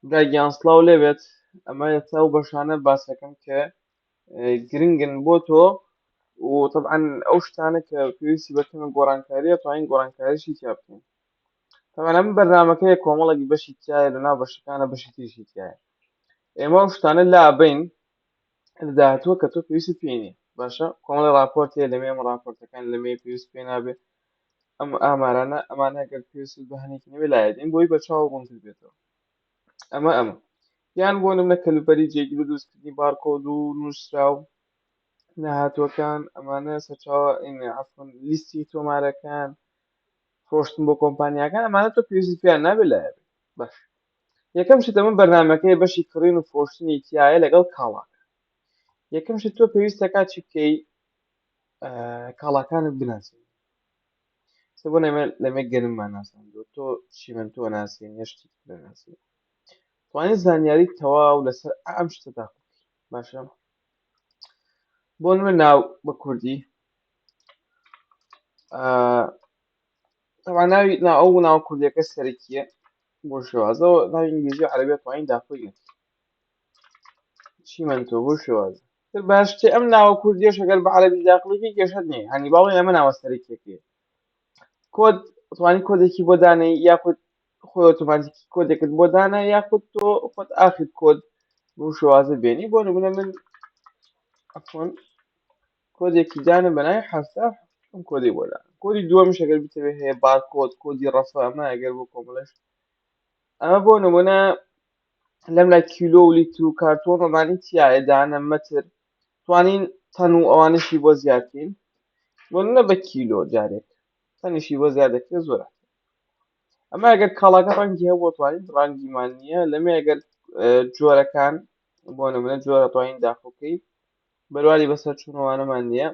برا گیان سڵاو لێبێت ئەمە ئێستا ئەو بەشانە باسەکەم کە گرنگن بۆ تۆ و طبعا ئەو شتانە کە پێویستی بە کەمە گۆڕانکاریە توانین گۆڕانکاریشی تیا بکەین. طبعا ئەم بەرنامەکەیە کۆمەڵێکی بەشی تایە لە ناو بەشەکانە بەشی تریشی تایە. ئێمە ئەو شتانە لابین لە داهاتووە کە تۆ پێویست پێی نییە. باشە کۆمەڵی راپۆرت هەیە لەمێ ئەم راپۆرتەکان لەمێ پێویست پێ نابێ. ئەم ئامارانە ئەمانە گەر پێویست بە هەنێکی نەبێ لایەدەین بۆی بە چاو ڕوونتر بێتەوە. ئەمە ئەمە یان بۆ نمونە کەلوپەلی جێگیر و دروستکردنی بارکۆد و نووسراو نەهاتووەکان ئەمانە سەرچاوە عەفوەن لیستی تۆمارەکان فرۆشتن بۆ کۆمپانیاکان ئەمانە تۆ پێویستی پێیان نابێت لایە بێت. باش یەکەم شت ئەمە بەرنمەکەی بەشی کڕین و فرۆشتنی تایە لەگەڵ کاڵاکە. یەکەم شت تۆ پێویستەکات چی بکەی؟ کاڵاکانت بناسی. سە بۆ نمونە لەمێ گەنممان ناساندووە، تۆ چیمەنتۆ ناسین یا شتێکی تر ناسی، توانین زانیاری تەواو لەسەر ئەم شتە داخل بکەی. باشە بۆ نمونە ناو بە کوردی، طبعا ناوی نا ئەو ناو کوردیەکە سەرەکیە بۆ شێوازەوە، ناوی ئینگلیزی و عەرەبیە توانین داخلی نەکەین. چیمەنتۆ بۆ شێواز تر باشتر ئەم ناوە کوردیەش ئەگەر بە عەرەبی داخلی کێشەت نییە، هەنی باڵێن ئەمە ناوە سەرەکیەکەیە. کۆد توانی کۆدێکی بۆ دانێی یاخود خۆی ئۆتۆماتیکی کۆدێکت بۆ دانا یاخود تۆ خۆت ئاخر کۆد بۆ شێوازە بێنی. بۆ نمونە من عەفوەن کۆدێکی دانە بە ناوی 70 ئەم کۆدی بۆ دانا. کۆدی دووەمیش ئەگەر بتەوێت هەیە بارکۆد، کۆدی ڕەفە، ئەمە ئەگەر بۆ کۆمەڵێش ئەمە بۆ نمونە لەم لای کیلۆ و لیتر و کارتۆن ئەمانی تایە دانە مەتر، توانین تەن و ئەوانەشی بۆ زیادکەین. بۆ نمونە بە کیلۆ جارێک تەنیشی بۆ زیاد دەکرێت زۆرە. ئەمە ئەگەر کاڵاکە ڕەنگی هەبوو توانین ڕەنگیمان نییە. لەمێ ئەگەر جۆرەکان بۆ نمونە جۆرە توانین داخڵکەی، بەرواری بەسەر چوونەوانەمان نییە.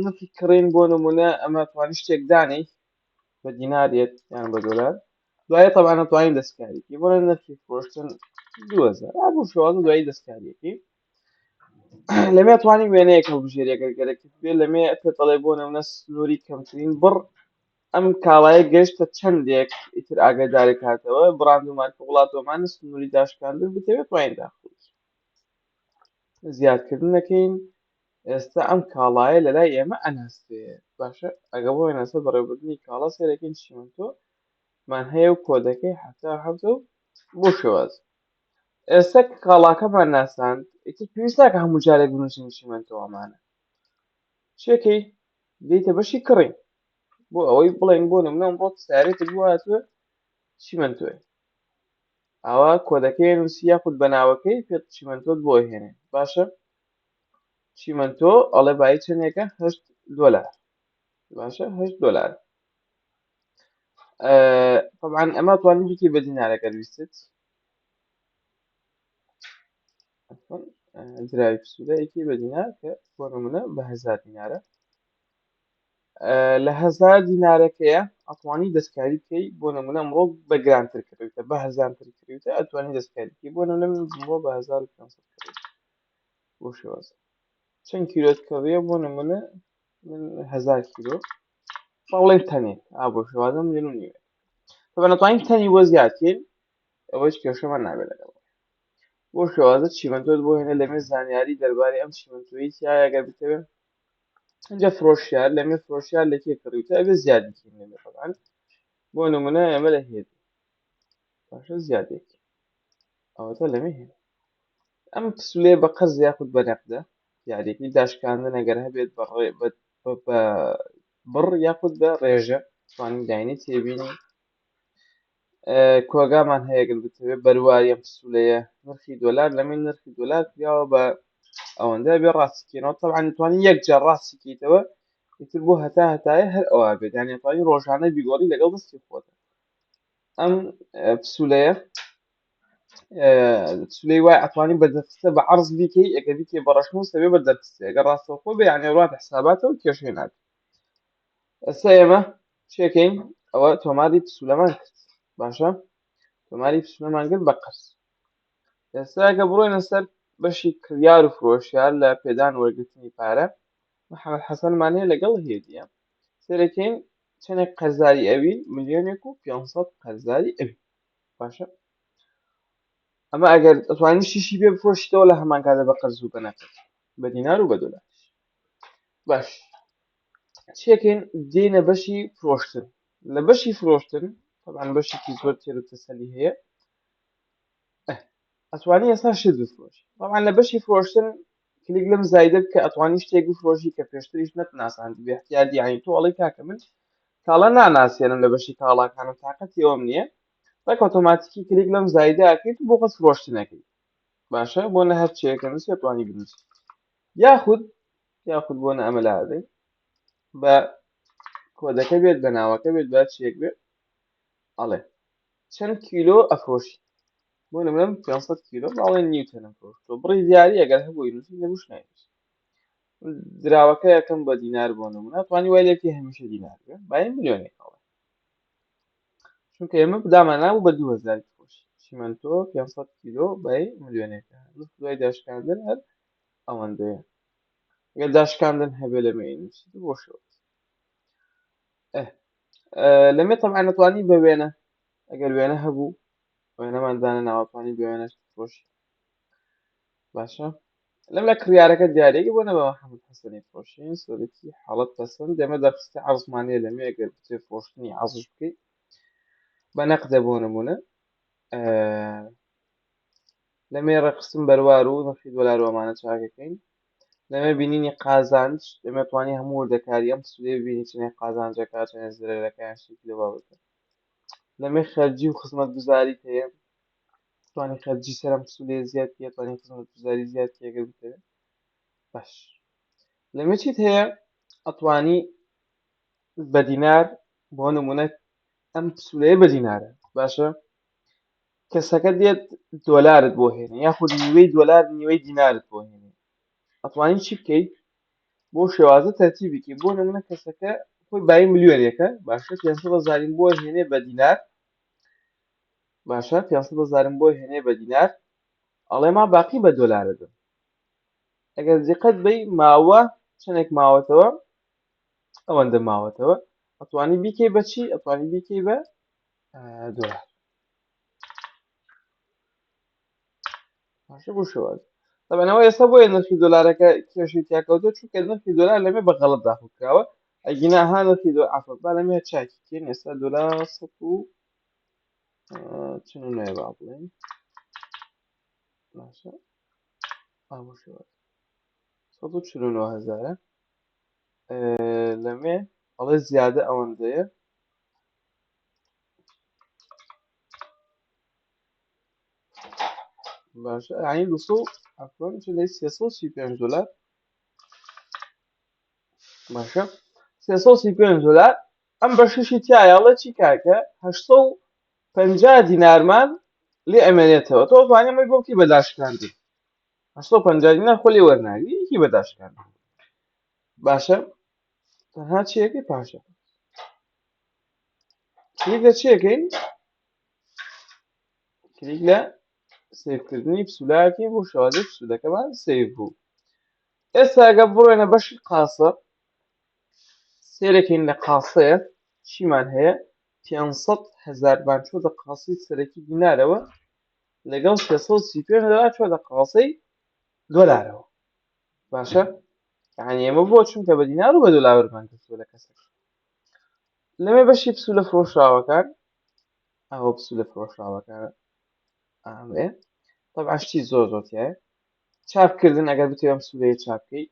نرخی کڕین بۆ نمونە ئەمە توانین شتێک دانێی بە دینارێت یان بە دۆلار، دوایی طبعا توانین دەستکاریکی بۆ نرخی فرۆشتن 2000 بۆ شێوازە دوایی دەستکاریەکەی. لەمێ توانی وێنەیەک هەڵبژێری ئەگەر گەرەکت بێ. لەمێ پێت دەڵێ بۆ نمونە سنووری کەمترین بڕ ئەم کاڵایە گەشتە چەندێک، ئیتر ئاگاداری کاتەوە بڕاند و مارکە وڵاتۆمانە سنووری داشکاندن بتەوێت توانین داخل زیادکردن دەکەین. ئێستا ئەم کاڵایە لە لای ئێمە ئەناسرێ. باشە ئەگە بۆ ناسە بەڕێوەبردنی کاڵا سەرەکەین چیمەنتۆ مان هەیە و کۆدەکەی 77 و بۆ شێواز. ئێستا کە کاڵاکەمان ناساند ئیتر پێویست ناکە هەموو جارێک بنووسین چیمەنتۆمانە. چێکەی دێیتە بەشی کڕین بۆ ئەوەی بڵێن بۆ نمونە ئەمڕۆ سیارەیەکت بۆ هاتووە چیمەنتۆیە، ئاوا کۆدەکەی نووسی یاخود بە ناوەکەی پێت چیمەنتۆت بۆ هێنێ. باشە چیمەنتۆ ئەڵێ بایی چەندێکە؟ 8 دۆلار. باشە 8 دۆلار. طبعا ئەمە توانین بیکەی بە دینار ئەگەر ویستت. دراوی پسوولە یەکی بە دینار کە بۆ نمونە بە 1000 دینارە. لە 1000 دینارەکەیە ئەتوانی دەستکاری بکەی. بۆ نمونە ئەمڕۆ بە گرانتر کڕیوتە، بە هەزارتر کڕیوتە، ئەتوانی دەستکاری بکەی. بۆ نمونە من ئەمڕۆ بە 1500 کڕیوتە. بۆ شێواز چەند کیلۆت کڕیە؟ بۆ نمونە من 1000 کیلۆ با بڵێین تەنێک، ئا بۆ شێوازە ملیۆن و نیوێک. طبعا ئەتوانین تەنی بۆ زیاد بکەین، ئەوە هیچ کێشەمان نابێت لەگەڵ. بۆ شێوازە چیمەنتۆت بۆ هێنە لەمێ زانیاری دەربارەی ئەم چیمەنتۆیی تایە ئەگەر بتەوێت. اینجا فرۆشیار لەمێ فرۆشیار لە کێ کڕیوتە ئەبێ زیاد بکەین لەمێ. طبعا بۆ نمونە ئێمە لە هێدی باشە زیادێک ئەوەتە لەمێ هێنە. ئەم پسولەیە بە قەرز یاخود بە نەقدە، یاریەکەی داشکاندن ئەگەر هەبێت بە بڕ یاخود بە ڕێژە توانین داینی تێبینی. کۆگامان هەیە گەر بتەوێت بەرواری ئەم پسولەیە نرخی دۆلار لەمێ نرخی دۆلار کراوە بە ئەوەندە بێ ڕاستیکەینەوە. طبعا توانین یەک جار ڕاستیکەیتەوە ئیتر بۆ هەتا هەتایە هەر ئەوە بێت، یعنی توانین ڕۆژانە بیگۆڕی لەگەڵ دەستی خۆت. ئەم پسولەیە پسولەی وای ئەتوانی بە دەرخستە بە عەرز بیکەی، ئەگەر بیکەی بە ڕەشنووس ئەبێ بە دەرخستە، ئەگەر ڕاستەوخۆ بێ یعنی ڕات حساباتەوە کێشەی نابێت. ئێستا ئێمە چێکەین ئەوە تۆماری پسولەمان کرد. باشە تۆماری پسولەمان کرد بە قەرز. ئێستا کە بڕۆینە سەر بەشی کڕیار و فرۆشیار لە پێدان وەرگرتنی پارە، محەممەد حەسەنمان هەیە لەگەڵ هێدیە. سەرەکەین چەندێک قەرزاری ئەوین؟ ملیۆنێک و 500 قەرزاری ئەوین. باشە ئەمە ئەگەر ئەتوانی شیشی پێ بفرۆشیتەوە لە هەمان کاتە بە قەرز و بە نەقد بە دینار و بە دۆلار. باش چیەکەین؟ دێنە بەشی فرۆشتن. لە بەشی فرۆشتن طبعا بەشێکی زۆر تێر و تەسەلی هەیە. ئەتوانی ئێستا شت بفرۆشی. طبعا لە بەشی فرۆشتن کلیک لەم زایدە بکە، ئەتوانی شتێک بفرۆشی کە پێشتریش نەتناساند بێ احتیاجی. یعنی تۆ ئەڵێی کاکە من کاڵا ناناسێنم لە بەشی کاڵاکانم، تاقەتی ئەوم نییە، ڕێک ئۆتۆماتیکی کلیک لەم زایدە ئەکەیت و بۆ خۆت فرۆشتنەکەی. باشە بۆ نە هەر چێکە نووسی ئەتوانی بنووسی، یاخود بۆ نە ئەمە لابەی بە کۆدەکە بێت، بە ناوەکە بێت، بە چێک بێت، ئەڵێ چەند کیلۆ ئەفرۆشی. بۆ نمونە 500 کیلۆ باڵێ نیوتەنم فرۆشتووە، بڕی دیاری ئەگەر هەبووی نووسی، نەبووش ناینووسی. دراوەکە یەکەم بە دینار بۆ نمونە توانی وای لێ بکەی هەمیشە دینار بێ، بای ملیۆنێک ئەڵێ، چونکە ئێمە دامان نابوو بە 2000 فرۆشی چیمەنتۆ 500 کیلۆ بای ملیۆنێکە. دوای داشکاندن هەر ئەوەندەیە، ئەگەر داشکاندن هەبێ لە مێ نووسی بۆ شێوە. لەمێ طبعا نەتوانی بە وێنە، ئەگەر وێنە هەبوو وێنەمان دانە ناوەتوانی بە وێنەش فرۆشی. باشە لەم لە کڕیارەکە دیارێکی بۆ نەبە محەممەد حەسەنی فرۆشین سەرەکی حاڵەت پەسەند. ئێمە دەرخستە عەرزمانەیە لەمێ، ئەگەر بچێ فرۆشتنی عەرزش بکەیت بە نەقدە بۆ نمونە. لەمێ ڕێکخستن بەروار و نرخی دۆلار و ئەمانە چاکەکەین. لەمێ بینینی قازانج، لەمێ توانی هەموو وردەکاری ئەم پسوولەیە ببینی چنێ قازانجەکە چنێ زەرەرەکەیان شتێکی لەو بابەتە. لەمێ خەرجی و خزمەتگوزاری هەیە، توانی خەرجی سەرم پسوولەیە زیاد بکەی، توانی خزمەتگوزاری زیاد بکەی ئەگەر بتەوێت. باش لەمێ چیت هەیە؟ ئەتوانی بە دینار بۆ نمونە ئەم پسوولەیە بە دینارە. باشە کەسەکە دێت دۆلارت بۆ هێنێ یاخود نیوەی دۆلار نیوەی دینارت بۆ هێنێ، ئەتوانی چی بکەیت؟ بۆ شێوازە تەرتیبی بکەیت. بۆ نمونە کەسەکە خۆی بای ملیۆنێکە، باشە 500 هەزارین بۆ هێنێ بە دینار، باشە 500 هەزارم بۆ هێنێ بە دینار، ئەڵێ ما باقی بە دۆلارە دەم. ئەگەر دیقەت بەی ماوە چەندێک ماوەتەوە، ئەوەندە ماوەتەوە، ئەتوانی بیکەی بە چی؟ ئەتوانی بیکەی بە دۆلار. باشە بۆ شێواز طبعا ئەوە ئێستا بۆیە نرخی دۆلارەکە کێشەی تیاکەوتووە، چونکە نرخی دۆلار لەمێ بە غەڵەت داخل کراوە. ئەگینا ها نرخی دۆلار عەفوە با لەمێ چاکی کەین. ئێستا دۆلار سەد و چل و نۆ با بڵێین. باشە ئا بۆ شێواز 149 هەزارە. لەمێ ئەڵێ زیادە ئەوەندەیە. باشە یعنی دوو عەفوەن چ لەی 335 دۆلار. باشە 335 دۆلار ئەم بەشەشی تایە. ئەڵێ چی کاکە؟ 850 دینارمان لێ ئەمێنێتەوە. تۆ توانی ئەمەی بۆ بکەی بە داشکاندن. 850 دینار خۆ لێ وەرناگری، یەکی بە داشکاندن. باشە تەنها چیەکەی پاشە کلیک لە چیەکەین؟ کلیک لە سیفکردنی پسوولایەکەی بۆ شێوازی پسوولەکەمان save بوو. ئێستا ئەگەر بڕۆینە بەشی قاسە سێرەکەین لە قاسەیە چیمان هەیە؟ 500 هەزارمان چۆ دە قاسەی سەرەکی دینارەوە لەگەڵ 335 دۆلار چۆ دە قاسەی دۆلارەوە. باشە یعنی ئێمە بۆ چونکە بە دینار و بە دۆلارمان کردووە لە کەسەکە. لەمێ بەشی پسوولە فرۆشراوەکان، ئەوە پسوولە فرۆشراوەکان ئامێ طبعا شتی زۆر زۆر تایە. چاپکردن ئەگەر بتەوێت ئەم پسوولەیە چاپ بکەیت،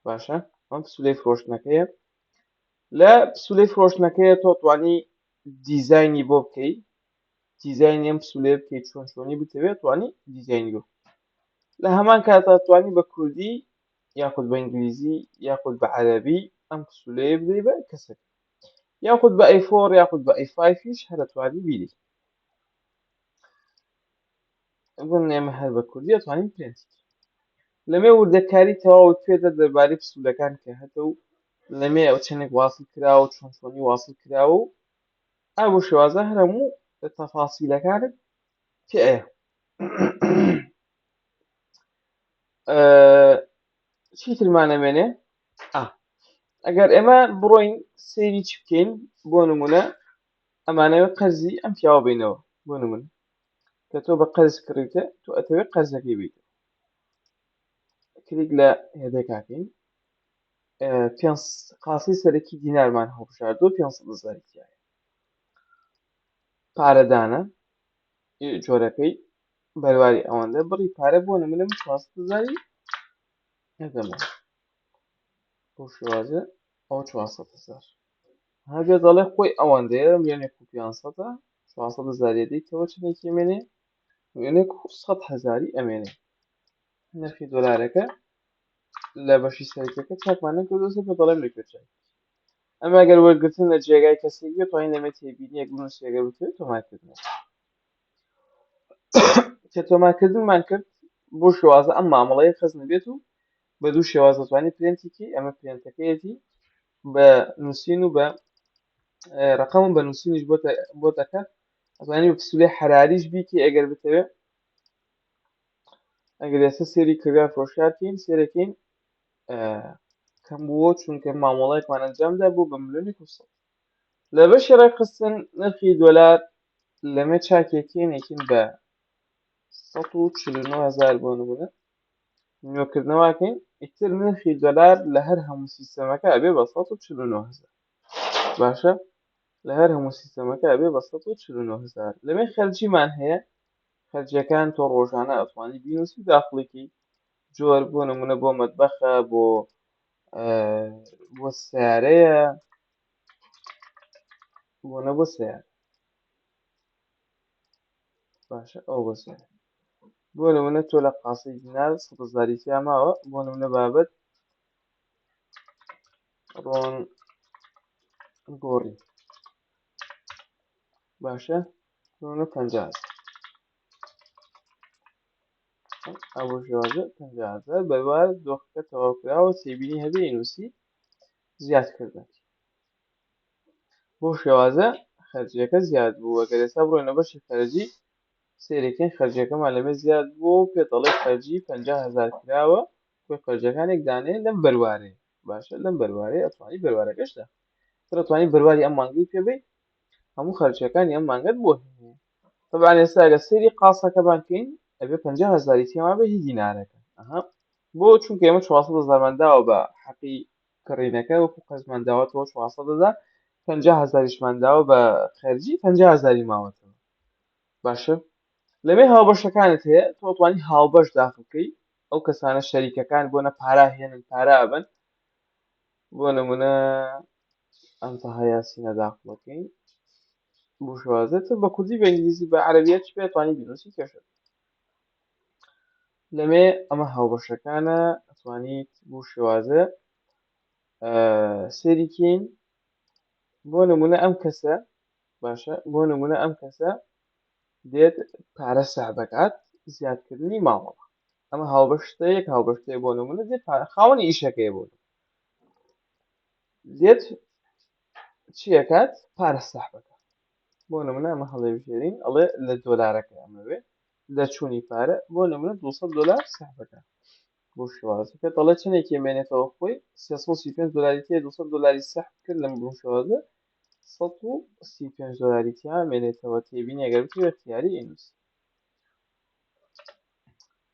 باشە ئەم پسوولەی فرۆشتنەکەیە. لە پسوولەی فرۆشتنەکەیە تۆ توانی دیزاینی بۆ بکەیت، دیزاینی ئەم پسوولەیە بکەیت چۆن چۆنی بتەوێت توانی دیزاینی بۆ بکەیت. لە هەمان کاتا توانی بە کوردی یاخود بە ئینگلیزی یاخود بە عەرەبی ئەم پسوولەیە بدەی بە کەسەکە، یاخود بە A4 یاخود بە A5 یش هەر ئەتوانی بیدەی. بۆ ئێمە هەر بە کوردی ئەتوانین پرێنتی بکەین. لەمێ وردەکاری تەواوت پێدە دەربارەی پسوولەکان کە هەتە و لەمێ ئەو چەندێک واصل کراوە و چۆن چۆنی واصل کراوە و ئا بۆ شێوازە هەر هەموو تەفاسیلەکانت پێ. چیترمان ئەمێنێ؟ ئەگەر ئێمە بڕۆین سەیری چی بکەین، بۆ نمونە ئەمانەوێت قەرزی ئەم پیاوە بینەوە، بۆ نمونە کە تۆ بە قەرز کڕیتە تۆ ئەتەوێت قەرزەکەی بیت، کلیک لە هێدەکەکەین، پێنج قاسی سەرەکی دینارمان هەڵبژاردووە، 500 هەزاری تیایە. پارەدانە جۆرەکەی بەرواری ئەوەندە بڕی پارە، بۆ نمونە من 400 هەزاری نەدەمەوە بۆ شێوازە ئەو 400 هەزار هەبێ دەڵێ خۆی ئەوەندەیە، ملیۆنێک و 500، 400 هەزاری دیتەوە چنێکی ئەمێنێ؟ ملیۆنێک و 100 هەزاری ئەمێنێ. نرخی دۆلارەکە لە بەشی سەرەکیەکە چاکمان نەکردووە، پێ دەڵێم لەکوێ چاک. ئەمە ئەگەر وەرگرتن لە جێگای کەسێک بێت توانین لەمێ تێبینیەک بنووسی، ئەگەر بتەوێت تۆمارکردن کە تۆمارکردنمان کرد بۆ شێوازە ئەم مامەڵەیە خەزن بێت و بە دوو شێواز دەتوانانی پرێنتێکی، ئەمە پرێنتەکەیەتی بە نووسین و بە ڕقم و بە نووسینیش بۆتەکە، ئەتوانی بە پسولەی حەراریش بیکەی ئەگەر بتەوێت. ئەگەر ئێستا سێری کڕیار فرۆشیارکەین، سێرەکەین کەم بووە، چونکە مامەڵەیەکمان ئەنجامدا بوو بە ملیۆنێک و سەد. لە بەشی ڕێکخستن نرخی دۆلار لەمێ چاکێکین یەکین بە 149 هزار بۆ نمونە نوێکردنەوەکەین، ئیتر نرخی دۆلار لە هەر هەموو سیستەمەکە ئەبێ بە 149 هزار. باشە، لە هەر هەموو سیستەمەکە ئەبێ بە 149 هزار. لەمێ خەرجیمان هەیە، خەرجیەکان تۆ ڕۆژانە ئەتوانی بینوسی و داخڵێکی جۆر، بۆ نمونە بۆ مەتبەخە، بۆ سیارەیە، بۆ نە بۆ سیارە. باشە، ئەو بۆ سیارە. بۆ نمونە تۆ لە قاسەی دینار 100 هەزاری تیا ماوە، بۆ نمونە بابەت ڕۆن گۆڕی، باشە، بۆ 50 هەزار، ئەو شێوازە 50 هەزار بەروار دۆخەکە تەواو کراوە، تێبینی هەبێ نووسی زیادکردن بۆ شێوازە خەرجیەکە زیاد بوو. ئەگەر ئێستا بڕۆینە بەشی خەرجی سێرەکەین، خەرجیەکەمان لەمێ زیاد بوو و پێ دەڵێ خەرجی 50 هەزار کراوە، کۆی خەرجەکانێک دانێ لەم بەروارەیە. باشە، لەم بەروارەیە ئەتوانی بەروارەکەشدا تر ئەتوانی بەرواری ئەم مانگەی پێ بەی، هەموو خەرجیەکانی ئەم مانگەت بۆ هێنێ. طبعا ئێستا ئەگەر سەیری قاسەکەمان کەین ئەبێ 50 هەزاری تێما بە هی دینارەکە. ئەها بۆ چونکە ئێمە 400 هەزارمان داوە بە حەقی کڕینەکە، وەکو قەرزمان داوەتەوە 400 هەزار، 50 هەزاریشمان داوە بە خەرجی، 50 هەزاری ماوەتەوە. باشە، لەمێ هاوبەشەکانت هەیە، تۆ ئەتوانی هاوبەش داخل بکەی، ئەو کەسانە شەریکەکان بۆنە پارا هێنن پارا ئەبەن، بۆ نمونە ئەم تەها یاسینە داخڵەکەین بۆ شێوازێتر بە کوردی بە ئینگلیزی بە عەرەبیەت پێ توانی بینوسی کێشە. لەمێ ئەمە هاوبەشەکانە ئەتوانیت بۆ شێوازە سێریکین، بۆ نمونە ئەم کەسە، باشە، بۆ نمونە ئەم کەسە دێت پارە سەحبەکات زیادکردنی مامەڵە، ئەمە هاوبەشتەیەک هاوبەشتەیە، بۆ نمونە دێت پارە خاوەنی ئیشەکەی بۆ دێت چیەکات پارە سەحبەکە. بۆ نمونە ئەمە هەڵێبژێرین، ئەڵێ لە دۆلارەکە ئەمەوێ دەرچوونی پارە، بۆ نمونە 200 دۆلار سەحبەکە بۆ شێوازەکە دەڵێ چنێکی مێنێتەوە خۆی 335 دۆلاری تێ، 200 دۆلاری سەحب کرد لەم بۆ شێوازە 135 دۆلاری تیا مێنێتەوە. تێبینی ئەگەر بتەوێت اختیاری ئینوسی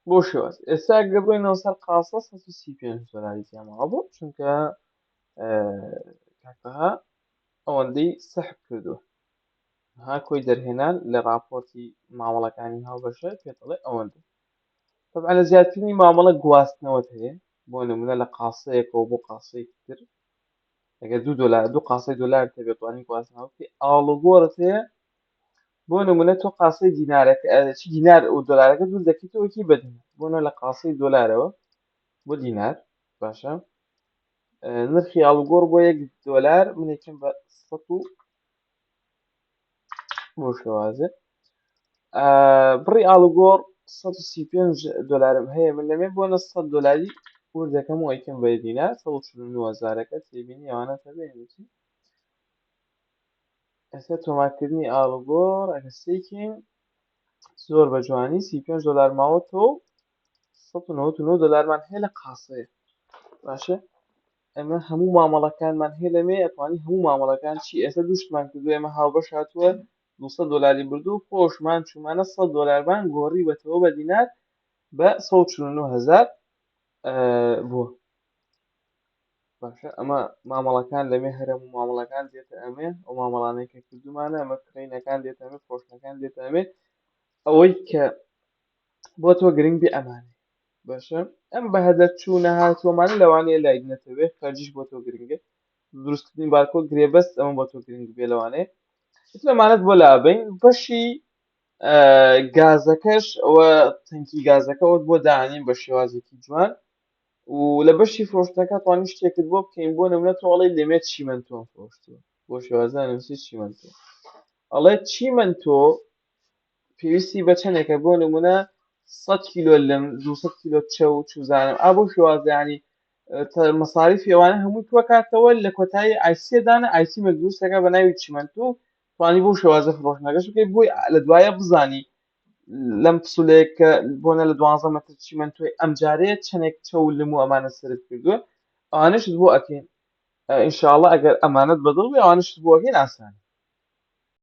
بۆ شێواز. ئێستا ئەگەر بڕۆینەوە سەر قاسە 135 دۆلاری تیا ماوە بۆ چونکە کاکەها ئەوەندەی سەحب کردووە. ها کۆی دەرهێنان لە راپۆرتی مامەڵەکانی هاوبەشە پێ دەڵێ ئەوەندە. طبعا لە زیادکردنی مامەڵە گواستنەوەت هەیە، بۆ نمونە لە قاسەیەکەوە بۆ قاسەیەکی تر، ئەگەر دوو دۆلار دوو قاسەی دۆلار هەبێت توانی گواستنەوە بکەی. ئاڵوگۆڕت هەیە، بۆ نمونە تۆ قاسەی دینارەکە چی دینار و دۆلارەکە دوور دەکەیتەوە کی بە دینار، بۆ نمونە لە قاسەی دۆلارەوە بۆ دینار، باشە نرخی ئاڵوگۆڕ بۆ یەک دۆلار من یەکەم بە سەد و بۆ شێوازێ بڕی ئاڵوگۆڕ 135 دۆلارم هەیە، من لەمێ بۆ نە 100 دۆلاری وردەکەم و ئەیکەم بە دینار 149 هەزارەکە. تێبینی ئەوانە تەبێ نووسی. ئێستا تۆمارکردنی ئاڵوگۆڕ ئەگەر سێکین زۆر بە جوانی 35 دۆلار ماوەتەوە و 199 دۆلارمان هەیە لە قاسەیە. باشە. ئەمە هەموو مامەڵەکانمان هەیە لەمێ ئەتوانی هەموو مامەڵەکان چی ئێستا دووشتمان کردو ئێمە هاوبەش هاتووە 200 دۆلاری بردو خۆشمان چوومانە 100 دۆلارمان گۆڕیوەتەوە بە دینار بە 149 هەزار بووە. باشە ئەمە مامەڵەکان لەمێ هەرەم و مامەڵەکان دێتە ئەمێ ئەو مامەڵانەی کە کردومانە ئەمە کڕینەکان دێتە ئەمێ فرۆشتنەکان دێتە ئەمێ ئەوەی کە بۆ تۆ گرنگ بێ ئەمانە باشە ئەم بە هەدەر چوو نەهاتووەمانە لەوانەیە لایت نەتەوێ خەرجیش بۆ تۆ گرنگە دروستکردنی بارکۆ گرێبەست ئەمە بۆ تۆ گرنگ بێ لەوانەیە لەمانەت بۆ لابین بەشی گازەکەش ئەوە تەنکی گازەکەەوە بۆ دانین بە شێوازێکی جوان و لە بەشی فرۆشتنەکە توانی شتێکت بۆ بکەین بۆ نمونە تۆ ئەڵێی لێمێ چیمەنتۆم فرۆشتووە بۆ شێوازە نووسی چیمەنتۆ ئەڵێ چیمەنتۆ پێویستی بە چەندێکە بۆ نمونە 100 کیلۆ لم 200 کیلۆ چەو چوزانم ئا بۆ شێوازیانی مەساریفی ئەوانە هەمووی کۆکاتەوە لە کۆتایی ئایسیە دانە ئایتیمێک دروستەکە بە ناوی چیمەنتۆ توانی بۆ شێوازە فرۆشتنەکەش بکەیت بۆی لە دوایە بزانی لەم پسولەیە کە بۆنە لە دوانزە مەتر چیمەنتۆی ئەم جارەیە چەندێک چەو لم و ئەمانە سرف کردووە ئەوانەشت بۆ ئەکەین ئینشاءاللە ئەگەر ئەمانەت بەدڵ بێ ئەوانەشت بۆ ئەکەین ئاسانە.